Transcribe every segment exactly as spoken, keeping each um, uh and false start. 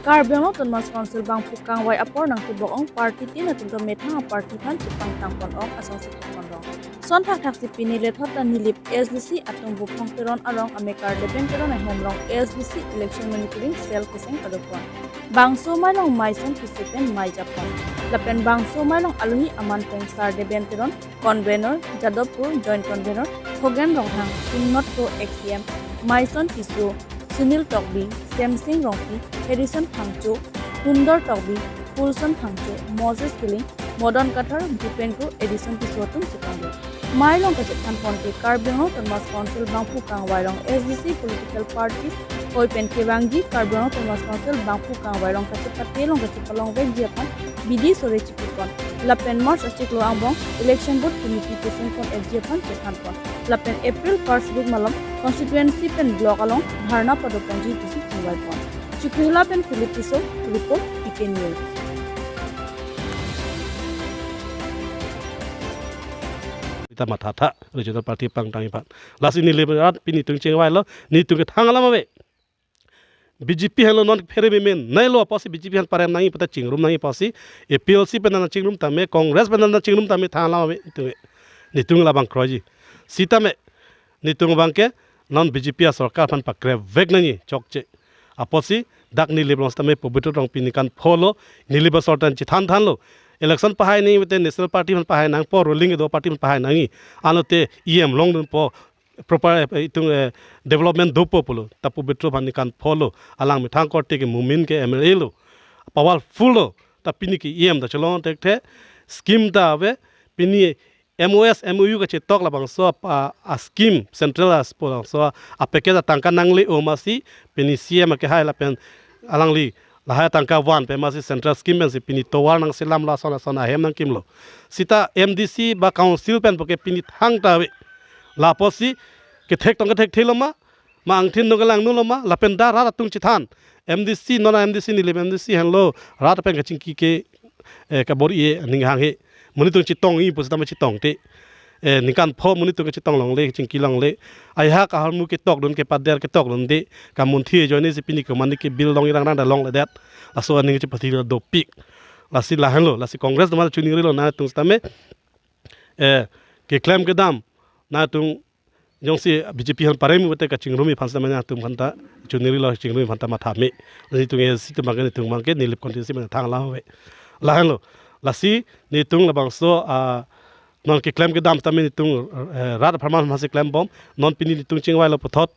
Karbi Anglong Autonomous Council bangphu kangvai apor nangtibok ong party tin atum do methang a party aphan chepangtang pon ong asonsi thek pon rong. Son thakthak si pini lethot ta Nilip A S D C atum Buphong Teron arong amekar Deben Teron ahem along A S D C Election Monitoring Cell keseng padopon. Bangso mai along mai son kisi pen mai japon. Lapen bangso mai along alohi aman pen Sar Deben Teron, Convenor, Jadavpur Joint Convenor, Khogen Ronghang, Singnot Kro Ex C M, Maison Tisso, Sunil Tokbi, Semsing Rongpi, Harrison Phangcho, Sundor Tokbi, Fulson Phangcho, Moses Killing, Modon Kathar, Bhupen Kro, Edison Tisso atum chepangdo. Mai along kachethan pon ke Karbi Anglong Autonomous Council bangphu kangvai along A S D C political parties koi pen kevangji Karbi Anglong Autonomous Council bangphu kangvai along kachepate along kachepalongvekji aphan bidi sore chipikon. Lapen March achiklo angbong election board committee keseng pon-etji aphan chethan pon. Lapen April first week malom constituency pen block along dharna padoponji pusi chingvai pon. Chokihola pen Philip Tisso report, P K News. Ita mathatha regional party pangtang iphan. Lasi Nilip arat pini netum chingvailo, netum kethang alam ave. B J P henlo non phere memen nailo apotsi B J P aphan parem nangji puta chingrum nangji apotsi, A P H L C pen nangchingrum tame, Congress pen nangchingrum tame thang alam ave netum. Netum labang kroiji. Sitame netum abangke non B J P asorkar aphan pakrevek nangji chokche. Apotsi dak Nilip along sitame Pobitro Rongpi ningkan pholo Nilip asor tan chethanthanlo. Election pahai nangji mate National Party aphan pahai nangpo, ruling kedo party aphan pahai nangji. Anlote E M longdunpo, proper, eh, itum, eh, development dopo pulo. Ta Pobitro aphan ningkan pholo alang methang korte ke mumin ke M L A lo, powerful lo. Ta pini ke E M ta cholong thekthe, scheme ta ave, pini M O S, M O U kachetok labangso a, a scheme, central a labangso a package atangka nangle-o amatsi pini C M akehai lapen alangli lahai atangka van pen amatsi central scheme pensi pini tovar nangselamlo, ason ason ahem nangkimlo. Sita M D C ba council pen puke pini thangta ave. Lapotsi kethek tong kethekthelo ma, ma angthin tong kelangdunlo ma, lapen dak rat atum chethan. M D C, non M D C, Nilip M D C henlo, rat pen kachingki ke, eh, kabor-i aning hanghe. Monit atum chetongji pusitame chetongte. Eh, ningkan pho monit atum kachetong longle, kachingki longle. Aihak ahormu ketokdun, kepader ketokdunde. Kamunthi ajoinesi pini komatne ke bill dong irang rang ta longledet. Laso aning chepathilo dopik. Lasi lahenlo, lasi Congress atum chiningrilo nangtum sitame. Eh, keklem kedam nangtum jongsi B J P aphan parem mate kachingrumji aphan sitame nangtum aphanta chiningrilo, chingrumji aphanta matha me. Netum ke situ abangke netum abangke Nilip constituency mane thang alam ave. Lahenlo. Lasi netum labangso, ah, non keklem kedam sitame netum, eh, rat apharman aphansi klembom. Non pini netum chingvailo puthot.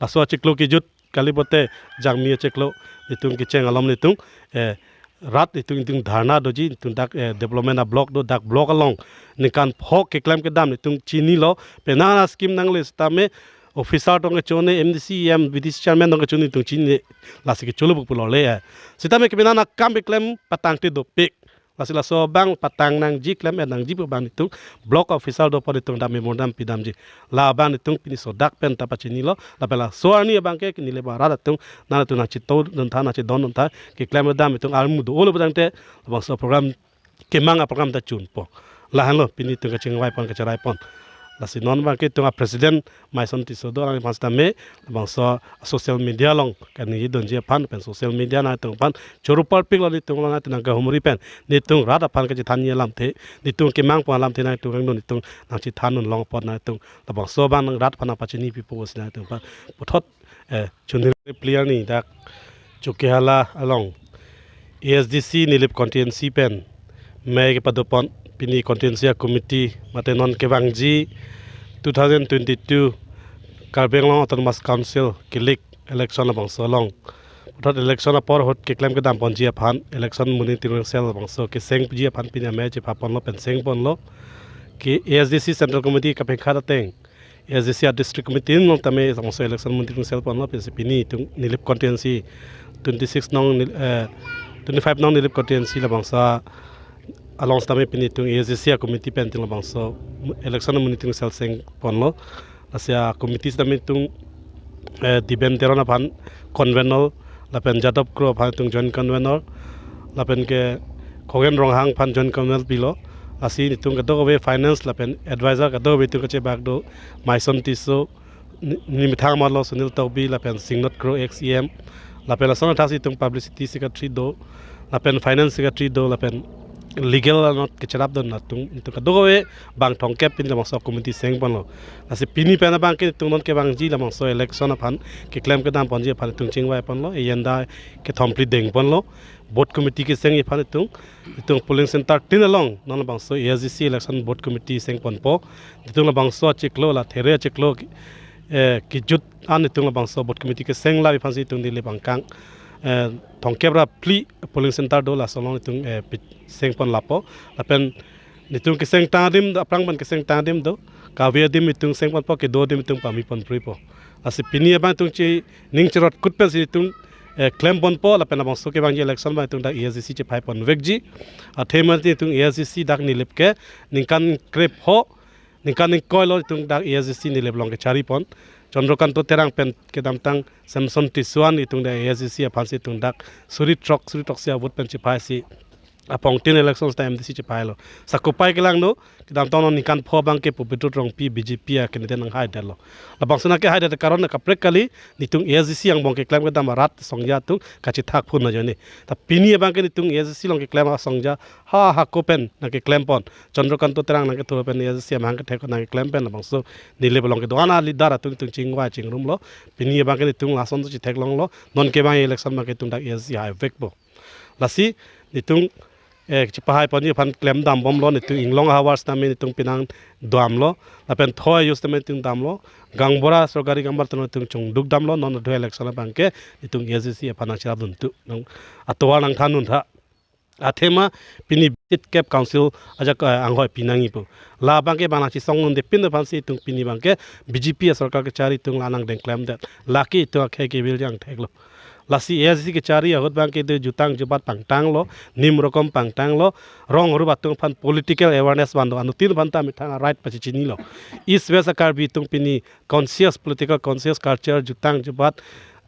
Laso achiklo kejut kali pote jangmi achiklo netum kecheng alom netum, eh, rat netum, netum dharna doji, netum dak, eh, development a block do, dak block along ningkan pho keklem kedam netum chinilo, penang a scheme nangle sitame officer tong kechone, M D C, E M, V D C chairman tong kechone netum chini, lasi kecholo buk pulo le, eh. Sitame kemenang akam keklem patangte dopik. Lasi laso abang patang nangji, klem-et nangji pu abang netum block officer dopo netum dam memorandum pidamji. Labang netum pini sodak pen ta pachinilo, lapen laso arni abangke Nilip arat atum, nangtum nangchito duntha, nangchidon duntha, keklem kedam netum armu do-olo putangte, labangso program kemang a program ta chunpo. Lahenlo pini netum kachingvai pon, kacherai pon. Lasi non abangke netum a president Maison Tisso do alang aphan sitame, labangso social media along kaningje dunji aphan pen social media nangtum aphan choro parpiklo, netum along nangtum nangkahumri pen netum rat aphan kachethanji alamthe, netum kemang pon alamthe nangtum kangno netum nangchethan un long apot nangtum labangso abang nang rat aphan nangpachini pipo pusi nangtum aphan puthot, eh, chunri player ni dak Chokihola along A S D C Nilip constituency pen mei kepadopon pini constituency a committee mate non kevangji two thousand twenty-two Karbi Anglong Autonomous Council kilik election labangso along. Puthot election apor ahut keklem kedam ponji aphan election monitoring cell labangso kesengji aphan pini amei chepha ponlo pen seng ponlo. Ke A S D C Central Committee kapengkhat ateng A S D C a district committee along tame labangso election monitoring cell ponlo pensi pini netum Nilip constituency twenty-six nong Nil-, eh, twenty-five nong Nilip constituency labangso along sitame pini netum A S D C a committee pen netum labangso election monitoring cell seng ponlo. Lasi a committee sitame netum, eh, Deben Teron aphan convenor, lapen Jadavpur aphan netum joint convenor, lapen ke Khogen Ronghang aphan joint convenor pilo. Lasi netum kadokave finance lapen advisor kadokave netum kachebak do, Maison Tisso, ni, ni methang marlo Sunil Tokbi lapen Singnot Kro ex E M, Lapen lason athak si itum publicity secretary do, lapen finance secretary do, lapen legal anot kecherap do, latum itum kadokave bang thomkep pen labangso committee seng ponlo. Lasi pini pen abangke itum non kevangji labangso election aphan keklem kedam ponji aphan itum chingvai ponlo, agenda kethom phli deng ponlo, booth committee kesengji aphan itum, itum polling center tin along non labangso A S D C election booth committee seng ponpo. Itum labangso achiklo, la there achiklo, eh, kejut an itum labangso booth committee keseng labi aphan si itum neli bangkang, eh, thomkep ra phli polling center do, laso along itum, eh, pi-, seng pon lapo. Lapen itum keseng tang adim do, aphrang pen keseng tang adim do, kave adim itum seng ponpo, kedo adim itum pame pon phripo. Lasi pini abang itum chi ning cherot kut pen si itum, eh, klem ponpo, lapen labangso kevangji election abang itum dak A S D C chepai ponvekji. Athema itum A S D C dak Nilip ke ningkan krepho, ningkan ingkoi lo itum dak A S D C Nilip along kechari pon. Chandrakanta Terang pen kedamtang Samson Tisso an itum dak A S D C aphan si itum dak suri throk, suri throksi a-vote pen chepai si apongtin election ta M D C chepailo. Sakopai kelang do, kedamtang non ningkan pho abangke Pabitra Rongpi B J P a-candidate nanghaidetlo. Labangso nangkehaidet karon na kaprek kali, itum A S D C angbong keklem kedam arat asongja atum kachethak phun ajoine. Ta pini abangke itum A S D C along keklem asongja ha hako pen nangkeklem pon. Chandrakanta Terang nangkethur pen A S D C amahang kethek nangkeklem pen labangso Nilip along kedo-an a-leader atum itum chingvai chingrumlo. Pini abangke itum lason si chetheklonglo. Non kevang election abangke itum dak A S D C haivekpo. Lasi itum, eh, chepahai ponji aphan klem dam bomlo, itum inglong ahavar setame itum penang damlo, lapen thoi ayo setame itum damlo, gaonbura sorkari gaonbura tano itum chongduk damlo, non adho election abangke itum A S D C aphan nangcherap dun tu, nang atovar nangthan duntha. Athema pini bisit kep council ajak, eh, anghoi pinangji pu. La abangke bang nangchesong dunde pin aphan si itum pini abangke B J P asorkar kechari itum la nangdeng klemdet. Lake itum akhei kevil jang theklo. Lasi A S D C kechari ahut abangke do jutang jubat pangtanglo, nim rokom pangtanglo, rong rup atum aphan political awareness van do, anuttin aphan ta methang a-right pachechinilo. East West a-Karbi atum pini conscious, political conscious, culture, jutang jubat,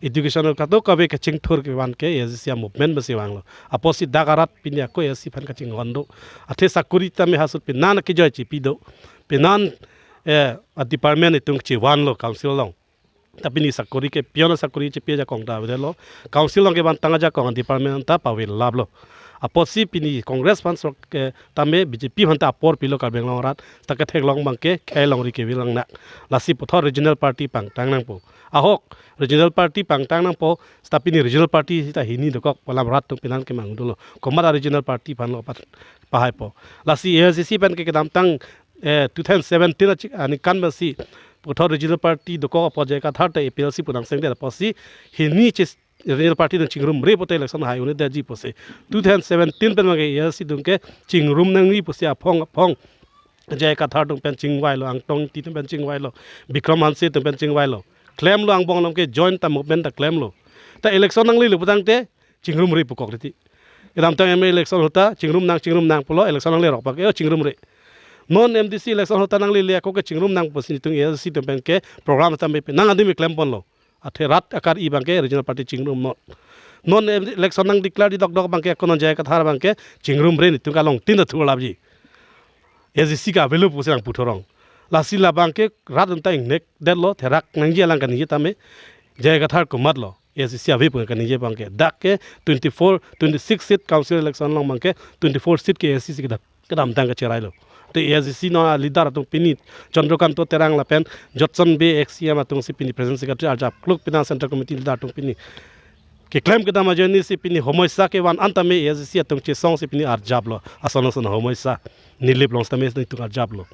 educational kadokave kachingthur kevan ke A S D C a-movement pensi vanglo. Apotsi dak arat pini ako A S D C aphan kachinghon do. Athe sakori tame ha ahut penan kejoi chepi do. Penan, eh, a-department itum chevanlo council along. Ta pini sakori ke peon sakori chepi ajakong ta avedetlo. Council along kevantang ajakong department ta pavelaplo. Apotsi pini Congress aphan sok ke tame B J P aphan ta apor pilo Karbi Anglong arat, ta ketheklong abangke khei longri kevil lang na. Lasi puthot regional party pangtang nangpo. Ahok regional party pangtang nangpo, seta pini regional party seta hini dokok pu alam rat atum penan kemang dolo. Komat a-regional party aphanlo pa-, pahaipo. Lasi A S D C pen ke kedamtang, eh, two thousand seventeen achik, aningkan pensi puthot regional party dokok apot J I Kathar ta A P H L C pu nangsengdet apotsi hini che regional party atum chingrumre pote election hai un-edetji pusi. Two thousand seventeen pen abangke A S D C atum ke chingrum nangji pusi aphong aphong J I Kathar atum pen chingvailo, Angtong Ingti atum pen chingvailo, Bikram Hanse atum pen chingvailo. Klemlo angbong along ke join ta movement ta klemlo. Ta election nanglelo putangte chingrumre pukok riti. Kedamtang M L A election ahut ta chingrum nang, chingrum nang pulo, election nanglerok abangke o chingrumre. Non M D C election ahut ta nanglele ako ke chingrum nang pusi itum A S D C atum pen ke program ta mepe nang adim klem ponlo. Athe rat akar-i abangke regional party chingrum non. Non election nang declare di dokdok abangke ako non J I Kathar abangke chingrumre, itum ke alongtin ta thurlapji. A S D C ke avelo pusi nangputhorong. Lasi la abangke rat atum ta ingnekdetlo, therak nangji alang kaningje tame, J I Kathar komatlo, A S D C ave pu kaningje abangke. Dak ke twenty-four, twenty-six seat council election along abangke twenty-four seat ke A S D C kedam kedamtang kacherailo. Te A S D C non a-leader atum pini Chandrakanta Terang lapen Jotson Bey ex C M atum si pini president secretary arjap kluk, pini central committee leader atum pini keklem kedam ajoine si pini homoisa kevan an tame A S D C atum chesong si pini arjaplo. Ason ason homoisa Nilip along setame itum arjaplo.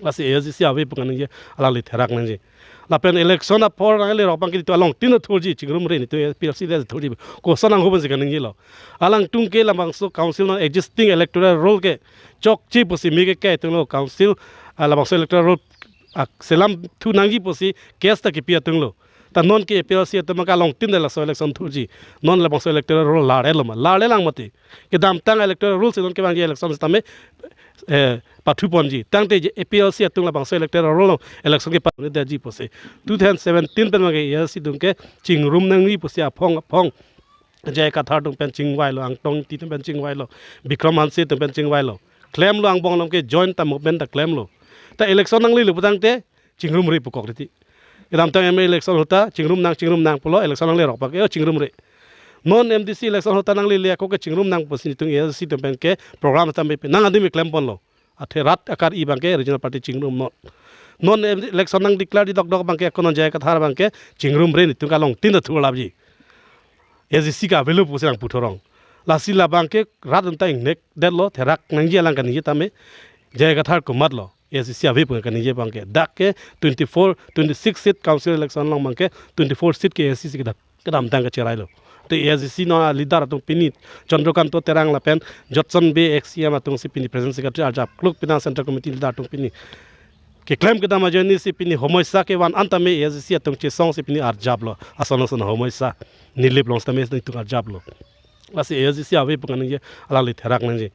Lasi A S D C ave pu kaningje alangli therak nangji. Lapen election apor nanglerok abangke itum alongtin ta thurji, chingrumre, itum A P H L C le thurji. Koson nanghu pensi kaningjelo. Alangtum ke labangso council non existing electoral roll ke chokche pusi me ke kai tunglo council, ah, labangso electoral roll, ah, selam thu nangji pusi case ta kipi atunglo. Ta non ke A P H L C atum ke alongtin ta laso election thurji. Non labangso electoral roll larelo ma, larle lang mati. Kedamtang electoral roll si non kevangji election setame, eh, pathu ponji. Tangte je A P H L C atum labangso electoral roll election ke pa-un-edetji pusi. Two thousand seventeen pen abangke A S D C atum ke chingrum nangji pusi aphong aphong J I Kathar atum pen chingvailo, Angtong Ingti atum pen chingvailo, Bikram Hanse atum pen chingvailo. Klemlo angbong along ke join ta movement ta klemlo. Ta election nanglelo putangte chingrumre pukok riti. Kedamtang M L A election ahut ta chingrum nang, chingrum nang pulo, election nanglerok abangke o chingrumre. Non M D C election ahut ta nangli le ako ke chingrum nang pusi netum A S D C atum pen ke program tame pen nang adim klem ponlo. Athe rat akar-i abang ke regional party chingrum non. Non M D C election nang declare di dokdok abang ke ako non J I Kathar abang ke chingrumre, netum ke alongtin ta thurlapji. A S D C ke avelo pusi nang puthorong. Lasi labang ke rat unta ingnek detlo, therak nangji alang kaningje tame J I Kathar komatlo. A S D C ave pu kaningje abang ke. Dak ke twenty-four, twenty-six seat council election along abang ke twenty-four seat ke A S D C kedam, kedamtang kacherailo. Te A S D C non aleader atum pini Chandrakanta Terang lapen Jotson Bey ex C E M atum si pini president secretary arjap kluk, pini central committee leader atum pini keklem kedam ajoine si pini homosya kevan an tame A S D C atum chesong si pini arjaplo. Ason ason homosya Nilip along tame netum arjaplo. Lasi A S D C ave pu kaningje alangli therak nangji.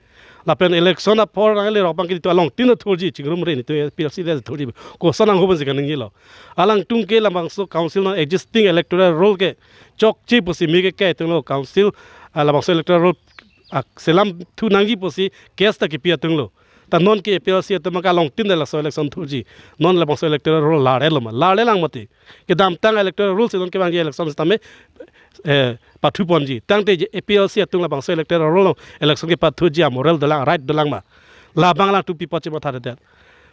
Lapen election apor nanglerok abang ke netum alongtin ta thurji, chingrumre, netum A P L C le thurji. Koson nang ho pusi kaningjelo. Alangtum ke labangso council non existing electoral roll ke chokche pusi me ke kai atumlo, council, ah, labangso electoral roll, ah, selam thu nangji pusi case ta kipi atumlo. Ta non ke A P L C atum ke alongtin ta laso election thurji. Non labangso electoral roll larlelo ma? Larlelang mati. Kedamtang electoral roll si non kevangji election sitame, eh, pathu ponji. Tangte je A P L C atum labangso electoral roll election kepathuji amoral dolang, right dolang ma? Labang alangtum pi apot chemathadet?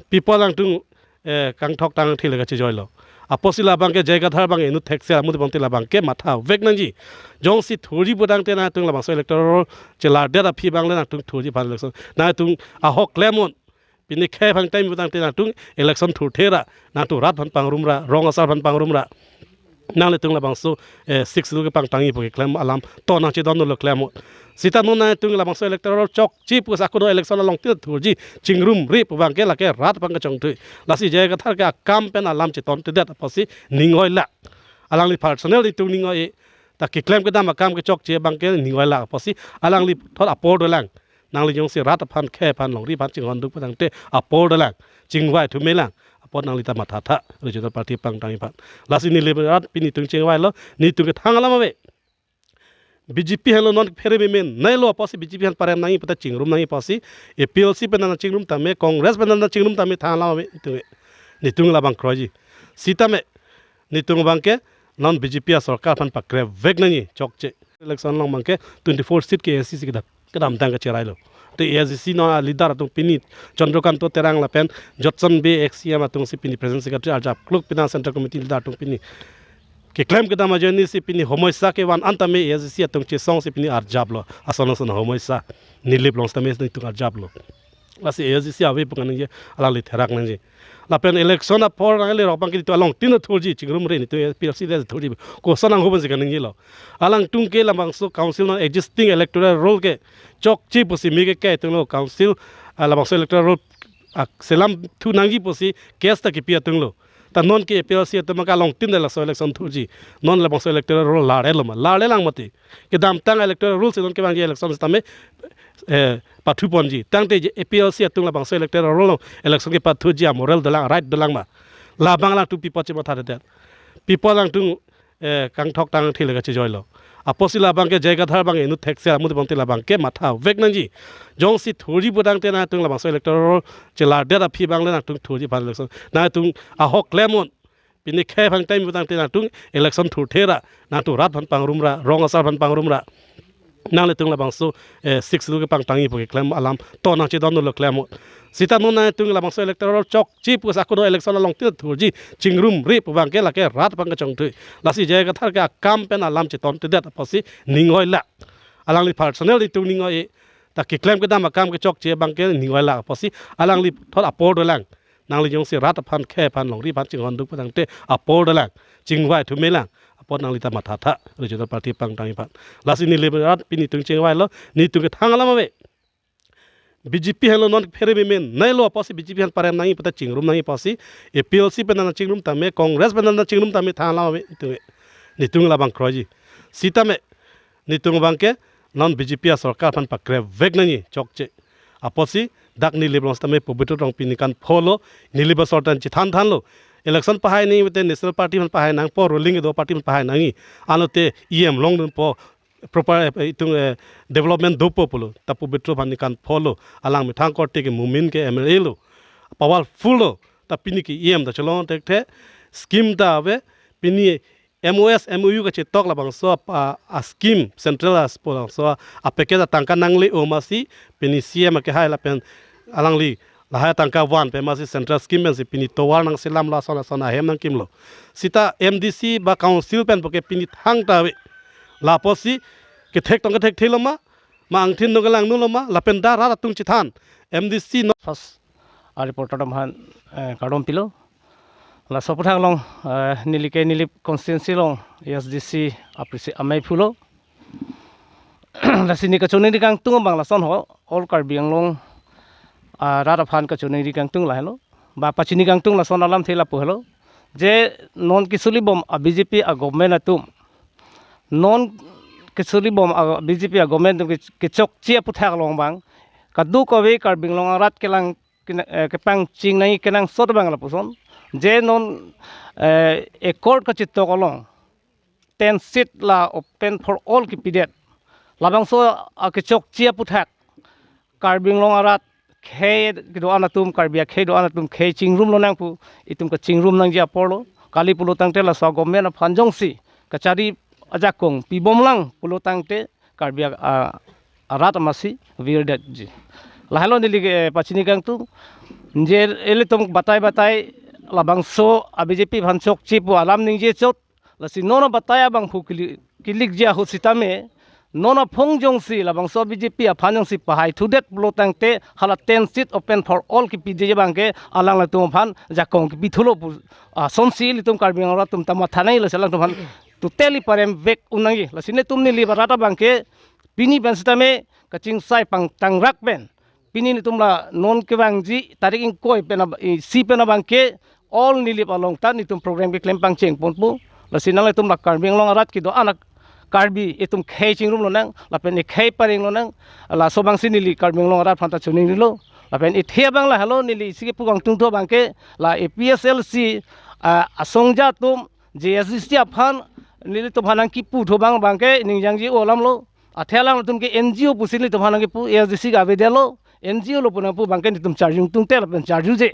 Pi apot alangtum, eh, kangthok tang thile kachejoilo? Apotsi labang ke J I Kathar abang inut thekser amu tebonte labang ke mathavek nangji. Jongsi thurji putangte nangtum labangso electoral roll chelardet aphi abang le nangtum thurji aphan election. Nangtum ahok klemnon. Pini khei aphan time putangte nangtum election thurthera, nangtum rat aphan pangrumra, rong asar aphan pangrumra. Nanglitum labangso, eh, Sixth Schedule kepangtangji pu keklem alam to nangchedondunlo klemnon. Sita non nangtum labangso electoral chokche pusi ako non election alongtin ta thurji, chingrumre pu abang ke lake rat aphan kachongthui. Lasi J I Kathar ke akam pen alam chetontedet apotsi ning oilak. Alangli personal netum ning oi-e. Ta keklem kedam akam kechokche abang ke ning oilak apotsi alangliphan apor dolang. Nangli jongsi rat aphan, khei aphan, longri aphan chinghonduk putangte apor dolang, chingvai thumelang. Apot nangli ta mathatha, regional party pangtangji aphan. Lasi neli rat pini netum chingvailo, netum ke thang alam ave. B J P henlo non phere memen nailo apotsi B J P aphan parem nangji puta chingrum nangji apotsi, A P L C pen nang chingrum tame, Congress pen nang chingrum tame thang alam ave netum ke. Netum labang kroiji. Sitame netum abang ke non B J P asorkar aphan pakrevek nangji chokche. Election along abang ke twenty-four seat ke A S D C kedam, kedamtang kacherailo. Te A S D C non aleader atum pini Chandrakanta Terang lapen Jotson Bey ex C E M atum si pini president secretary arjap kluk, pini central committee leader atum pini keklem kedam ajoine si pini homosya kevan an tame A S D C atum chesong si pini arjaplo. Ason ason homosya Nilip along tame netum arjaplo. Lasi A S D C ave pu kaningje alangli therak nangji. Lapen election apor nanglerok abang ke netum alongtin ta thurji, chingrumre, netum A P L C le thurji. Koson nang ho pusi kaningjelo? Alangtum ke labangso council non existing electoral roll ke chokche pusi me ke kai atumlo, council, ah, labangso electoral roll, ah, selam thu nangji pusi case ta kipi atumlo. Ta non ke A P L C atum ke alongtin ta laso election thurji. Non labangso electoral roll larlelo ma? Larlelang mati. Kedamtang electoral roll si non kevangji election sitame, eh, pathu ponji. Tangte je A P L C atum labangso electoral roll election kepathuji amoral dolang, right dolang ma? Labang alangtum pi apot chemathadet? Pi apot alangtum, eh, kangthok tang thile kachejoilo? Apotsi labang ke J I Kathar abang inut thekser amu tebonte labang ke mathavek nangji. Jongsi thurji putangte nangtum labangso electoral roll chelardet aphi abang le nangtum thurji aphan election. Nangtum ahok klemnon. Pini khei aphan time putangte nangtum election thurthera, nangtum rat aphan pangrumra, rong asar aphan pangrumra. Nanglitum labangso, eh, Sixth Schedule kepangtangji pu keklem alam to nangchedondunlo klemnon. Sita non nangtum labangso electoral chokche pusi ako non election alongtin ta thurji, chingrumre pu abang ke lake rat aphan kachongthui. Lasi J I Kathar ke akam pen alam chetontedet apotsi ning oilak. Alangli personal netum ning oi-e. Ta keklem kedam akam kechokche abang ke ning oilak apotsi alangliphan apor dolang. Nangli jongsi rat aphan, khei aphan, longri aphan chinghonduk putangte apor dolang, chingvai thumelang. Apot nangli ta mathatha, regional party pangtangji aphan. Lasi neli rat pini netum chingvailo, netum ke thang alam ave. B J P henlo non phere memen nailo apotsi B J P aphan parem nangji puta chingrum nangji apotsi, A P L C pen nang chingrum tame, Congress pen nang chingrum tame thang alam ave netum ke. Netum labang kroiji. Sitame netum abang ke non B J P asorkar aphan pakrevek nangji chokche. Apotsi dak Nilip along sitame Pobitro Rongpi ningkan pho lo, Nilip asor tan chethanthanlo. Election pahai nangji pute National Party aphan pahai nangpo, ruling kedo party aphan pahai nangji. Anlote E M longdunpo, proper, eh, itum, eh, development dopo pulo. Ta Pobitro aphan ningkan pho lo, alang methang korte ke mumin ke M L A lo, powerful lo. Ta pini ke E M ta cholong thekthe, scheme ta ave, pini M O S, M O U kachetok labangso a, a scheme, central a labangso a package atangka nangle-o masi, pini C M akehai lapen alangli lahai atangka van pen masi central scheme pensi pini tovar nangselamlo, ason ason ahem nangkimlo. Sita M D C ba council pen puke pini thangta ave. Lapusi kethek tong kethekthelo ma, ma angthin tong kelangdunlo ma, lapen da rat atum chethan. M D C no. First, a reporter atum aphan, eh, kardom pilo. Laso aphuthak along, eh, neli ke neli constituency along A S D C apresi amei pulo. Lasi ne kachiningri kangtung abang lason ho, all Karbi Anglong, ah, rat aphan kachiningri kangtung lahelo. Ba pachini kangtung lason alamthe lapu helo. Je non kesolibom a B J P a government atum, non kesolibom a B J P a government atum ke, kechokche aphuthak along abang kadokave Karbi Anglong arat kelang kena-, eh, kepangcheng nangji kenangsot abang lapuson. Je non, eh, accord kachetok along ten seat la open for all kipidet. Labangso akechokche aphuthak Karbi Anglong arat khei kedo-an atum, Karbi akhei do-an atum khei chingrum lonang pu, itum kachingrum nangji aporlo. Kali pulo tangte laso government aphan jongsi kachari ajakong pibomlang pulo tangte Karbi a, a, arat amatsi virdetji. Lahelo neli ke, eh, pachini kangtung. Je ilitum batai batai labangso a B J P aphan chokche pu alam ningje chot. Lasi non abatai abangphu kili-, kilikji ahut sitame, non aphong jongsi labangso B J P aphan jongsi pahai thudet pulo tangte hala ten seat open for all kipiji abangke alanglitum aphan jakong kipi thulo pu, ah, asonsi ilitum Karbi Anglong arat atum ta matha nangji, lasi alangtum aphan totally parem vek un nangji. Lasi netum neli ba rat abangke pini pen sitame kachingsai pangtangrak pen pini netum la non kevangji tarik ingkoi pen ab-, isi pen abangke all Nilip along ta netum program keklem pangcheng ponpo. Lasi nanglitum la Karbi Anglong arat kedo-an a Karbi itum khei chingrum lonang, lapen ikhei pareng lonang, laso abangsi neli Karbi Anglong arat aphanta chiningrilo. Lapen ithe abang lahelo neli isi kepu kangtung thu abangke la A P H L C, ah, asongja atum J S D C aphan nelitum aphan nangkipu thu abang abangke ningjangji alamlo. Athe alangtum ke N G O pusi nelitum aphan nangkipu, A S D C ke avedetlo, N G O lo pu nangpu abangke netum charjung tungte lapen charjuje.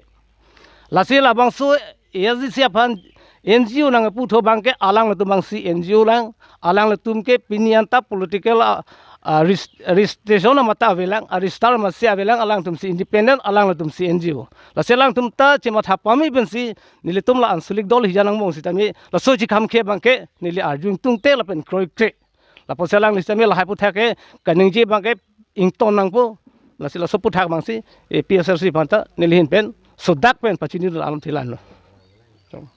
Lasi labangso A S D C aphan N G O nangpu thu abangke alangtum abangsi N G O lang, alangtum ke pini anta political, ah, ah, regis-, registration amat ta avelang, ah, register amatsi avelang, alangtumsi independent, alangtumsi N G O. Lasi alangtum ta chematha pame pensi nelitum la ansolik dol hija nangbong sitame, laso chikhamkhe abangke neli arjung tungte lapen kroikre. Lapusi alangli sitame lahai aphuthak ke kaningje abangke ington nangpo. Lasi laso aphuthak abangsi, eh, A P H L C aphanta neli ahin pen sodak pen pachini alam thilanlo.